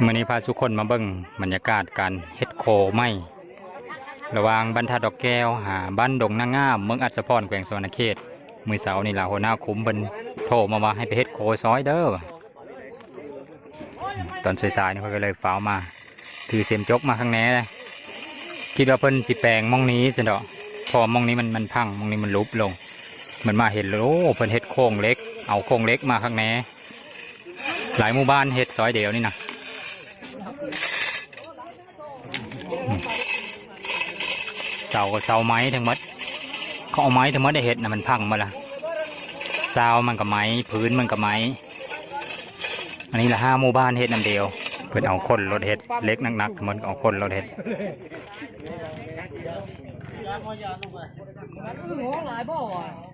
ມື້ນີ້ພາສູ່ຄົນມາເບິ່ງບັນຍາກາດການເຮັດໂຄໄມ້ ລະຫວ່າງບ້ານທ່າດອກແກ້ວ ຫາບ້ານດົງນາງາມ ເມືອງອັດສະພອນ ແຂວງສະຫວັນນະເຂດ. ມື້ເຊົ້ານີ້ລະ ຫົວໜ້າຄຸ້ມເພິ່ນໂທມາວ່າໃຫ້ໄປເຮັດໂຄຊ່ອຍເດີ. ຕອນສາຍໆນີ້ ຂ້ອຍກໍເລີຍຟ້າວມາ ຖືເສມຈົກມາຂ້າງແນ່ ຄິດວ່າເພິ່ນຊິແປງໝ່ອງນີ້ຊັ້ນດອກ ເພາະວ່າໝ່ອງນີ້ມັນ ມັນພັງ ໝ່ອງນີ້ມັນຫຼຸບລົງ. ມັນມາເຫັນໂລ ເພິ່ນເຮັດໂຄງເຫຼັກ ເອົາໂຄງເຫຼັກມາຂ້າງແນ່. ຫຼາຍໝູ່ບ້ານເຮັດຊອຍດຽວນີ້ນະ. ເສົາກໍເສົາໄມ້ທັງໝົດ ເຂົາເອົາໄມ້ທັງໝົດໄດ້ເຮັດນະ ມັນພັງໝົດລະ. ເສົາມັນກໍໄມ້ ພື້ນມັນກໍໄມ້. ອັນນີ້ລະຫ້າໝູ່ບ້ານເຮັດນຳດຽວ ເພິ່ນເອົາຄົນລົດເຮັດ ເຫຼັກໜັກໆ ມັນກໍເອົາຄົນລົດເຮັດ.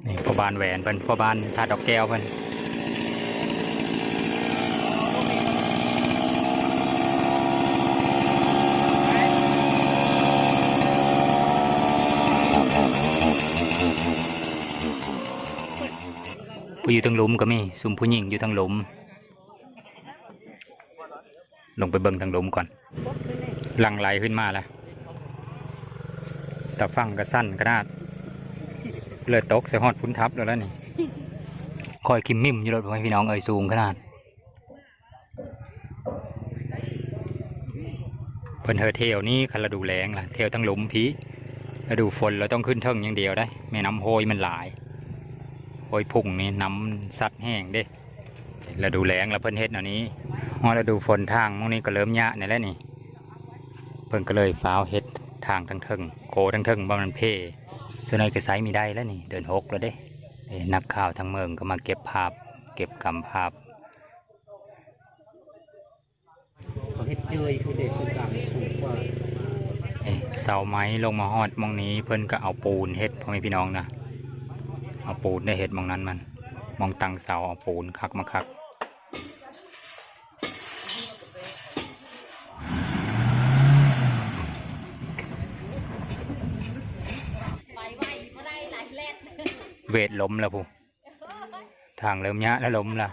ນີ້ພໍ່ບ້ານແຫວນເພິ່ນ ພໍ່ບ້ານທ່າດອກແກ້ວເພິ່ນ. ຜູ້ຢູ່ເທິງລຸ່ມກໍມີ ຊຸມຜູ້ຍິງຢູ່ເທິງລຸ່ມ. ລົງໄປເບິ່ງທາງລຸ່ມກ່ອນ ຫຼັ່ງໄຫຼຂຶ້ນມາລະ. ຕາຝັ່ງກໍສັ່ນຂະໜາດ ເລີຍຕົກໃສ່ຮອດພຸ້ນທັບແລ້ວລະນີ້. ຄ່ອຍຄິມມິ້ມຢູ່ໂລດ ພໍ່ແມ່ພີ່ນ້ອງເອີຍ ສູງຂະໜາດ. ເພິ່ນເຮີແຖວນີ້ ຄັນລະດູແລ້ງລະ ແຖວທາງລຸ່ມພີ້ ລະດູຝົນລະຕ້ອງຂຶ້ນເທິງຢ່າງດຽວໄດ໋ ແມ່ນ້ຳໂຮຍມັນຫຼາຍ ໂຮຍພຸ້ງນີ້ ນ້ຳຊັດແຮງເດ້. ລະດູແລ້ງລະເພິ່ນເຮັດແນວນີ້ ຮອດລະດູຝົນທາງໝ່ອງນີ້ກໍເລີ່ມຍະແນ່ແຫຼະນີ້. ເພິ່ນກໍເລີຍຟ້າວເຮັດທາງທາງເທິງ ໂຄທາງເທິງ ບໍ່ແມ່ນເພ. ສ່ວນໃຫຍ່ກໍໃຊ້ມີໄດ້ແລ້ວນີ້ ເດືອນຫົກແລ້ວເດ້. ເອີ ນັກຂ່າວທາງເມືອງກໍມາເກັບພາບ ເກັບກຳພາບ. ເຂົາເຮັດເຈີ້ຍຄືເດ ຄືກາງສູງກວ່າ. ເອີ ເສົາໄມ້ລົງມາຮອດໝ່ອງນີ້ ເພິ່ນກໍເອົາປູນເຮັດ ພໍ່ແມ່ພີ່ນ້ອງນະ ເອົາປູນໄດ້ເຮັດໝ່ອງນັ້ນມັນ ໝ່ອງຕັ້ງເສົາ ເອົາປູນຄັກມາຄັກ. ເວດລົ້ມແລ້ວພຸ້ນ ທາງເລີ່ມຍະແລ້ວ ລົ້ມລະ.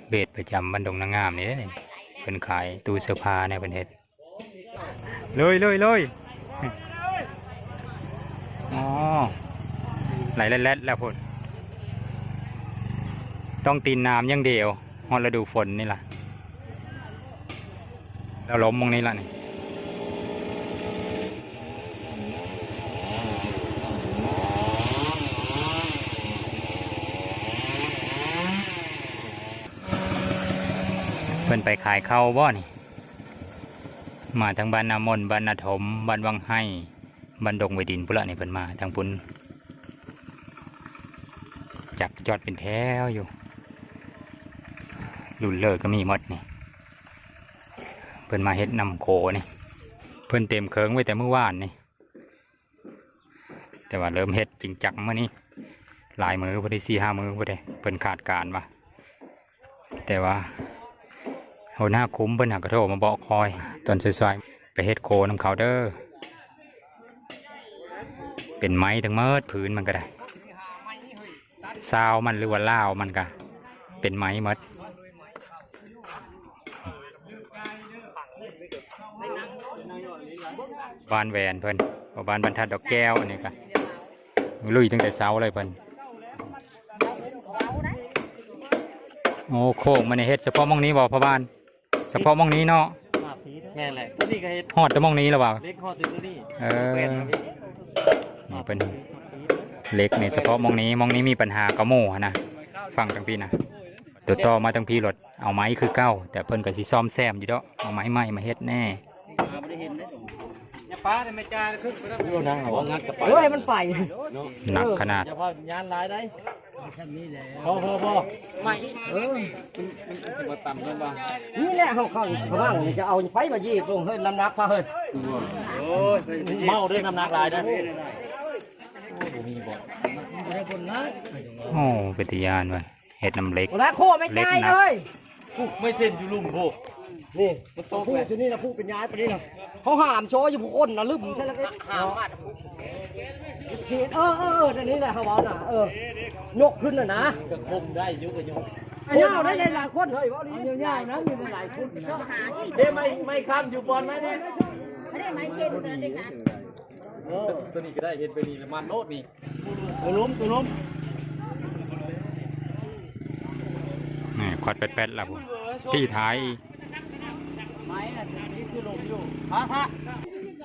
ເວດປະຈຳບ້ານດົງນາງາມນີ້ເດ້ ເພິ່ນຂາຍຕູ້ເສື້ອຜ້າແນວເພິ່ນເຮັດ. ລຸຍ ລຸຍ ລຸຍ. ອໍ ໄຫຼແລ້ດໆແລ້ວພຸ້ນ ຕ້ອງຕີນນ້ຳຢ່າງດຽວ ຮອດລະດູຝົນນີ້ລະ. ແລ້ວລົມໝ່ອງນີ້ລະນີ້ ເພິ່ນໄປຂາຍເຂົ້າບໍ່ນີ້? ມາທາງບ້ານນາມົນ ບ້ານນາຖົມ ບ້ານວັງໄຮ່ ບ້ານດົງໄວດິນພຸ້ນລະນີ້ ເພິ່ນມາທາງພຸ້ນ. ຈັກຈອດເປັນແຖວຢູ່ ລຸ້ນເລີກະມີໝົດນີ້. ເພິ່ນມາເຮັດນ້ຳໂຄນີ້ ເພິ່ນເຕັມເຄີງໄວ້ແຕ່ມື້ວານນີ້ ແຕ່ວ່າເລີ່ມເຮັດຈິງຈັງມື້ນີ້ ຫຼາຍມື້ພຸ້ນເດ້ ສີ່ຫ້າມື້ພຸ້ນເດ້ ເພິ່ນຄາດການວ່າ. ແຕ່ວ່າຫົວໜ້າຄຸ້ມເພິ່ນຫາກະໂທມາບອກຂ້ອຍ ຕອນສາຍໆ ໄປເຮັດໂຄນຳເຂົາເດີ. ເປັນໄມ້ທັງໝົດ ພື້ນມັນກໍໄດ້ ຊາວມັນ ຫຼືວ່າລາວມັນກະເປັນໄມ້ໝົດ. ບ້ານແຫວນເພິ່ນ ພໍ່ບ້ານ ບ້ານທາດດອກແກ້ວ ອັນນີ້ກະລຸຍຕັ້ງແຕ່ເຊົ້າເລີຍເພິ່ນ. ໂອ້ ໂຄ້ງມັນນີ້ເຮັດສະເພາະໝ່ອງນີ້ບໍ່ພໍ່ບ້ານ? ສະເພາະໝ່ອງນີ້ເນາະ. ແມ່ນແຫຼະ ຕົວນີ້ກໍເຮັດ ຮອດແຕ່ໝ່ອງນີ້ລະວ່າ ເຫຼັກຮອດແຕ່ຕົວນີ້. ເອີ ນີ້ເພິ່ນເຫຼັກນີ້ສະເພາະໝ່ອງນີ້ ໝ່ອງນີ້ມີບັນຫາກະໝູ່ຫັ້ນນະ ຝັ່ງທາງພີ້ນະ. ຕົວຕໍ່ມາທາງພີ້ລົດ ເອົາໄມ້ຄືເກົ່າ ແຕ່ເພິ່ນກໍຊິສ້ອມແຊມຢູ່ດອກ ເອົາໄມ້ໃໝ່ມາເຮັດແດ່. ຢ່າປາເດ້ແມ່ຈ້າ ຂຶ້ນໄປແລ້ວ. ເອີ ໃຫ້ມັນໄປ ໜັກຂະໜາດ. ຢ່າພາຍານຫຼາຍໄດ໋. ພໍ ພໍ ພໍ ເອີ ມັນ ມັນຊິມາຕຳກັນວ່າ ນີ້ແຫຼະ ເຮົາເຂົ້າລະວັງ ຈະເອົາໄປມາຢີບລົງ ເຮີ້ຍ ນ້ຳໜັກພາ ເຮີ້ຍ. ໂອ້ຍ ເມົາເດີ້ ນ້ຳໜັກຫຼາຍເດີ້. ໂອ້ ເປັນຕາຢ້ານເວີ້ຍ. ເຮັດນ້ຳເຫຼັກ ລະໂຄແມ່ນໃຫຍ່ເລີຍ. ປູກໄມ້ເສັ້ນຢູ່ລຸ່ມພຸ້ນ ນີ້ມັນຕົກ ຜູ້ ແຫຼະ ຢູ່ນີ້ລະ ຜູ້ເປັນຍາຍປານນີ້ລະ ເຂົາຫາມໂຊຢູ່ຜູ້ຄົນນະ ລຶ້ມໃສ່ລະ ຫາມມາ ເອີ ເອີ ເອີ ອັນນີ້ແຫຼະເຮົາເວົ້ານະ ເອີ ຍົກຂຶ້ນນະນະ ກໍຄົມໄດ້ຢູ່ ກໍຍົກ ຍາວໄດ້ຫຼາຍໆຄົນ ເຮີ້ຍ ເວົ້າດີ ຍາວໆນະ ມີຫຼາຍໆຄົນນະ. ເດ້ ໄມ້ ໄມ້ຄ້ຳຢູ່ບ່ອນໄມ້ນີ້ ບໍ່ໄດ້ໄມ້ເຊັນຕົວນັ້ນເດ້ຄ່ະ. ເອີ ຕົວນີ້ກໍໄດ້ ເຮັດແບບນີ້ລະມັດໂລດນີ້ ຕົວລົມ ຕົວລົມ. ນີ້ຄວັດແປດໆລະພຸ້ນ ຕີທ້າຍອີກ.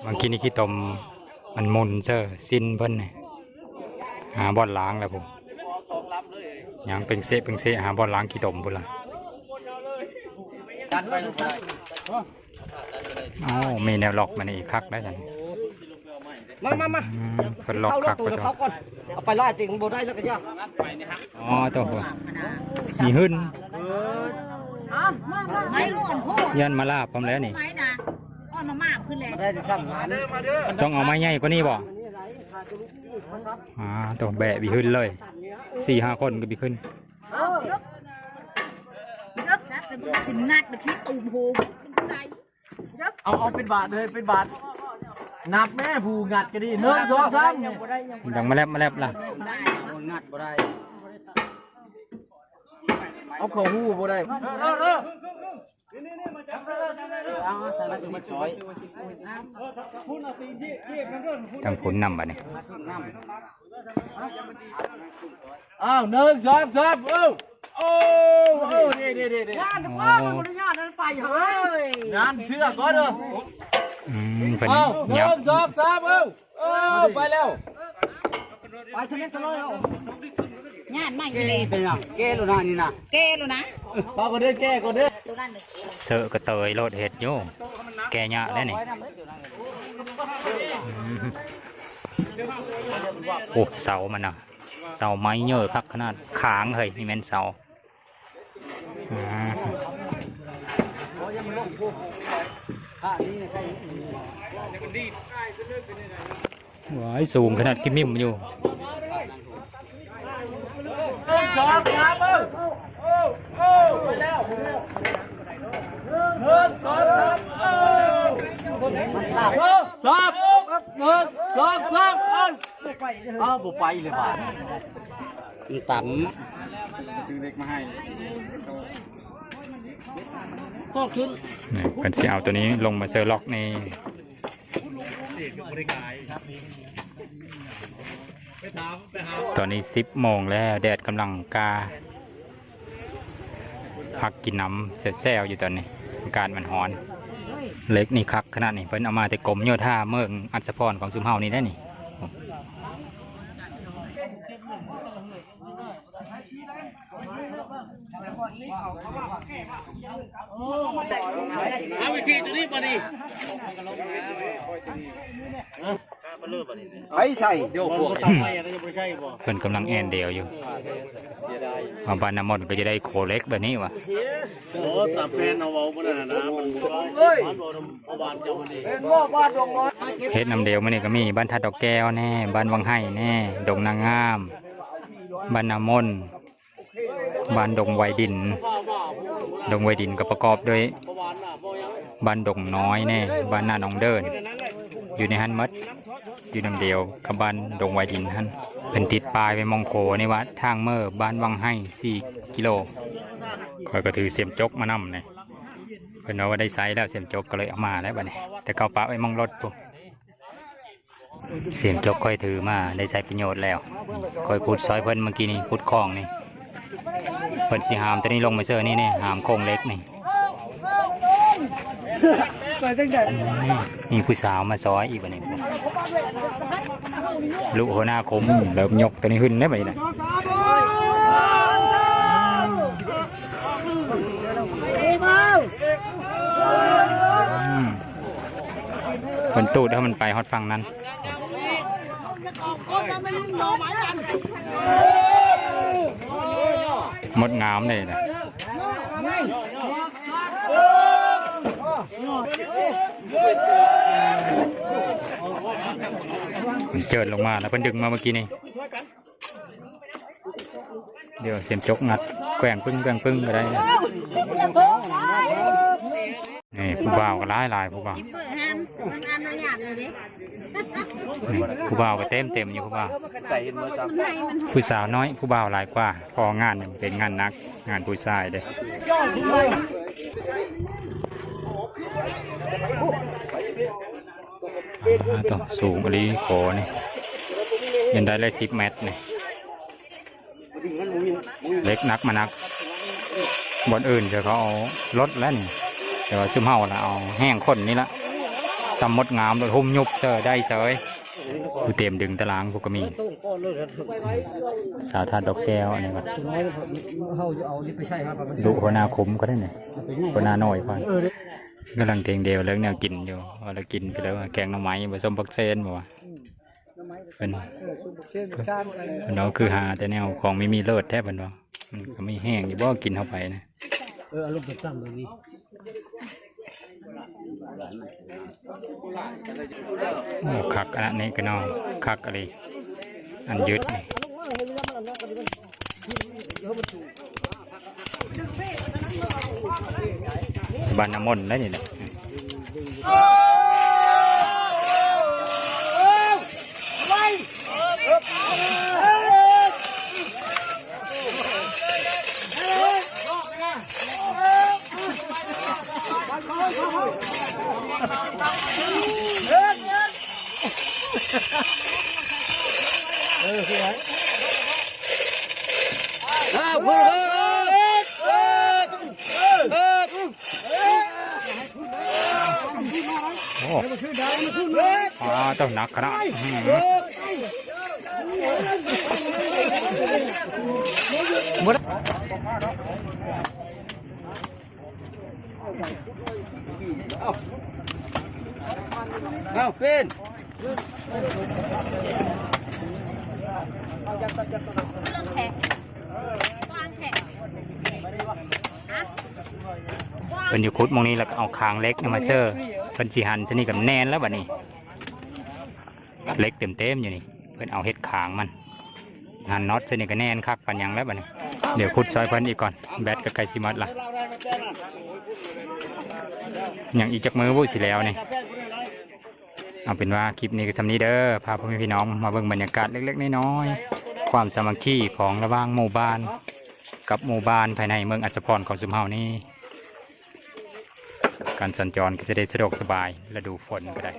ບາງທີນີ້ຂີ້ຕົມມັນໝຸ່ນເຊີ ຊິ້ນເພິ່ນນີ້ ຫາບ່ອນລ້າງແລ້ວພຸ້ນ ຍ່າງເປັງເຊະເປັງເຊະ ຫາບ່ອນລ້າງຂີ້ຕົມພຸ້ນລະ. ໂອ້ ມີແນວລັອກມານີ້ ຄັກໄດ໋ຊັ້ນ. ມາ ມາ ມາ ອືມ ເພິ່ນລັອກຄັກ ເອົາໂຕເຂົາກ່ອນ ເອົາໄປຫຼາຍຕິ ບໍ່ໄດ້ແລ້ວກໍຢ່າ. ອໍ ໂຕ ມີຫຶ້ນ ໄມ້ອ່ອນໂພດ ຢ້ານມາລາບພ້ອມແລ້ວນີ້ ໄມ້ນະ ອ່ອນມາມາບຂຶ້ນແລ້ວ ໄດ້ຊ້ຳງານ. ຕ້ອງເອົາໄມ້ໃຫຍ່ກວ່ານີ້ບໍ່? ອ່າ ໂຕ ແບະບີຫຶ້ນເລີຍ ສີ່ຫ້າຄົນກໍບີຂຶ້ນ. ຂຶ້ນງັດ ຂຶ້ນງັດ ຂີ້ຕູມໂຮມ ເອົາ ເອົາເປັນບາດເລີຍ ເປັນບາດ ນັບແມ້ ຜູ້ງັດກໍດີ ໜຶ່ງ ສອງ ສາມ ຍັງມາແລັບ ມາແລັບລະ ງັດບໍ່ໄດ້ ເອົາເຂົ້າຫູບໍ່ໄດ້. ທາງພຸ້ນນຳບາດນີ້. ອ້າວ ໜຶ່ງ ສອງ ສາມ ເອີ ໂອ້ ເອີ ເດ້ ເດ້ ເດ້ ເດ້ ຢ້ານ ໂອ້ ມັນບໍ່ໄດ້ຢ້ານ ມັນໄປເຮີ້ຍ ງານເຊື່ອກ່ອນເດີ. ອືມ ເພິ່ນ ອ້າວ ໜຶ່ງ ສອງ ສາມ ເອີ ເອີ ໄປແລ້ວ ໄປທະເລດຕະລອຍ. ຢ້ານໄມ້ເລີຍ ເປັນຫຍັງ ແກ້ໂລດນະ ນີ້ນະ ແກ້ໂລດນະ ປາກໍເດີ ແກ້ກໍເດີ ໂຕນັ້ນເດີ. ເຊີກະເຕີຍໂລດ ເຮັດຢູ່ ແກ້ຍາກແລ້ວນີ້. ໂອ້ ເສົາມັນນະ ເສົາໄມ້ເຍີະຄັກຂະໜາດ ຂາງເຮີ້ຍ ນີ້ແມ່ນເສົາ. ອືມ ວ້າຍ ສູງຂະໜາດກິມມິ້ມຢູ່. ໜຶ່ງ ສອງ ສາມ ເອີ ໂອ້ ໂອ້ ໄປແລ້ວ ໜຶ່ງ ສອງ ສາມ ເອີ ໜຶ່ງ ສອງ ສາມ ເອີ ເອົ້າ ບໍ່ໄປເລີຍບາດ ມັນຕຳ ຊື້ເຫຼັກມາໃຫ້ ຊອກຂຶ້ນ ນີ້ ເພິ່ນຊິເອົາໂຕນີ້ລົງມາເຊີລັອກນີ້. ຕອນນີ້ສິບໂມງແລ້ວ ແດດກຳລັງກ່າ ພັກກິນນ້ຳແຊວໆຢູ່ຕອນນີ້ ອາກາດມັນຮ້ອນ. ເຫຼັກນີ້ຄັກຂະໜາດນີ້ ເພິ່ນເອົາມາແຕ່ກົມໂຍທາເມືອງອັດສະພອນຂອງຊຸມເຮົານີ້ໄດ໋ນີ້. ເອົາວິທີຕົວນີ້ບາດນີ້ ໄປໃສ່ ເພິ່ນກຳລັງແອ່ນດຽວຢູ່ ວ່າບ້ານນ້ຳມົນກໍຈະໄດ້ໂຄເຫຼັກແບບນີ້ຫວາ. ໂອ້ ຕາມແຜນເຮົາເວົ້າມື້ນັ້ນນະ ມັນ ເອີຍ ເຫັນບໍ່ ບ້ານດອງນ້ອຍ ເຮັດນ້ຳດຽວມື້ນີ້ກໍມີບ້ານທາດດອກແກ້ວແດ່ ບ້ານວັງໄຫແດ່ ດົງນາງງາມ ບ້ານນ້ຳມົນ ບ້ານດົງໄວດິນ. ດົງໄວດິນກໍປະກອບດ້ວຍບ້ານດົງນ້ອຍແດ່ ບ້ານນາໜອງເດີນ ຢູ່ໃນຫັ້ນໝົດ ຢູ່ນຳດຽວກັບບ້ານດົງໄວດິນຫັ້ນ. ເພິ່ນຕິດປ້າຍໄວ້ໝ່ອງໂຄນີ້ວ່າ ທາງເມືອບ້ານວັງໄຫສີ່ກິໂລ. ຂ້ອຍກໍຖືສຽມຈົກມານຳນີ້ ເພິ່ນເວົ້າວ່າໄດ້ໃຊ້ແລ້ວ ສຽມຈົກກໍເລີຍເອົາມາແລ້ວບັດນີ້ ແຕ່ເກົ່າປະໄວ້ໝ່ອງລົດພຸ້ນ. ສຽມຈົກຂ້ອຍຖືມາໄດ້ໃຊ້ປະໂຫຍດແລ້ວ ຂ້ອຍຂຸດຊ່ອຍເພິ່ນເມື່ອກີ້ນີ້ ຂຸດຄອງນີ້ ເພິ່ນຊິຫາມໂຕນີ້ລົງມາເຊີນີ້ ນີ້ ຫາມໂຄງເຫຼັກນີ້. ອືມ ມີຜູ້ສາວມາຊ່ອຍອີກບັດນີ້ ລູກຫົວໜ້າຄົມ ເລີ່ມຍົກໂຕນີ້ຂຶ້ນແລ້ວບັດນີ້ນະ. ອືມ ເພິ່ນຕູດໃຫ້ມັນໄປຮອດຝັ່ງນັ້ນ ງົດງາມເລີຍນະ. ມັນເຈີນລົງມາແລ້ວ ເພິ່ນດຶງມາເມື່ອກີ້ນີ້. ດຽວສຽມຈົກງັດແກວ່ງປຶ້ງແກວ່ງປຶ້ງກໍໄດ້. ນີ້ຜູ້ບ່າວກໍຫຼາຍໆ ຜູ້ບ່າວ ອີເປີ້ຫັ້ນ ມັນອະນຸຍາດເລີຍເດ້ ນີ້ຜູ້ບ່າວກໍເຕັມໆຢູ່ ຜູ້ບ່າວ ໃສ່ເຫັນໝົດ ຜູ້ສາວນ້ອຍ ຜູ້ບ່າວຫຼາຍກວ່າ ເພາະງານນີ້ເປັນງານໜັກ ງານຜູ້ຊາຍເດ້. ອ່າ ໂຕ ສູງອີ່ຫຼີ ຂໍນີ້ ຍັງໄດ້ຫຼາຍສິບແມັດນີ້. ເຫຼັກໜັກມາໜັກ ບ່ອນອື່ນເຂົາເອົາລົດແລ້ວນີ້ ແຕ່ວ່າຊຸມເຮົາລະເອົາແຮງຄົນນີ້ລະ ຊຳມົດງາມ ລົດຫຸ້ມຍຸບເຊີ ໄດ້ເຊີຍ ຜູ້ເຕັມດຶງຕາລາງ ຜູ້ກໍມີ ສາວທາດດອກແກ້ວ ອັນນີ້ກໍລູກຫົວໜ້າຄຸ້ມກໍໄດ້ນີ້ ຫົວໜ້ານ້ອຍ ກຳລັງເທັງດຽວເລື່ອງແນວກິນຢູ່ ວ່າລະກິນໄປແລ້ວ ແກງໜໍ່ໄມ້ ບໍ່ ສົ້ມບັກເຊນບໍ່ວະ ເພິ່ນ ເພິ່ນເວົ້າຄືຫາແຕ່ແນວຂອງມີມີເລີດແທ້ ເພິ່ນວ່າ ມັນກໍມີແຮງຢູ່ບໍ່ ກິນເຂົ້າໄປນະ ເອີ ອາລົມຕ່ຳໆແບບນີ້ ໂອ້ ຄັກອັນນີ້ກໍນ້ອງ ຄັກອີ່ຫຼີ ອັນຍືດນີ້ ບ້ານນ້ຳມົນໄດ໋ນີ້ແຫຼະ ເອີ ຄືຫຍັງ? ອ້າວ ໂອ້ ອ່າ ເຈົ້າໜັກຂະໜາດ ອືມ ບໍ່ໄດ້ ເອົາ ເປັນ ເພິ່ນຢູ່ຂຸດໝ່ອງນີ້ ແລ້ວກໍເອົາຄາງເຫຼັກມາເຊີ ເພິ່ນຊິຫັນຊະນີ້ກໍແໜ້ນແລ້ວບັດນີ້ ເຫຼັກເຕັມໆຢູ່ນີ້ ເພິ່ນເອົາເຮັດຄາງມັນ ຫັນນັອດຊະນີ້ກໍແໜ້ນຄັກປານຫຍັງແລ້ວບັດນີ້ ດຽວຂຸດຊ່ອຍເພິ່ນອີກກ່ອນ ແບັດກໍໃກ້ຊິໝົດລະ ຍັງອີກຈັກມື້ບຸຊິແລ້ວນີ້. ເອົາເປັນວ່າຄລິບນີ້ກໍສ່ຳນີ້ເດີ ພາພໍ່ແມ່ພີ່ນ້ອງມາເບິ່ງບັນຍາກາດເລັກໆນ້ອຍໆ ຄວາມສາມັກຄີຂອງລະຫວ່າງໝູ່ບ້ານກັບໝູ່ບ້ານພາຍໃນເມືອງອັດສະພອນຂອງຊຸມເຮົານີ້ ການສັນຈອນກໍຈະໄດ້ສະດວກສະບາຍ ລະດູຝົນກໍໄດ້.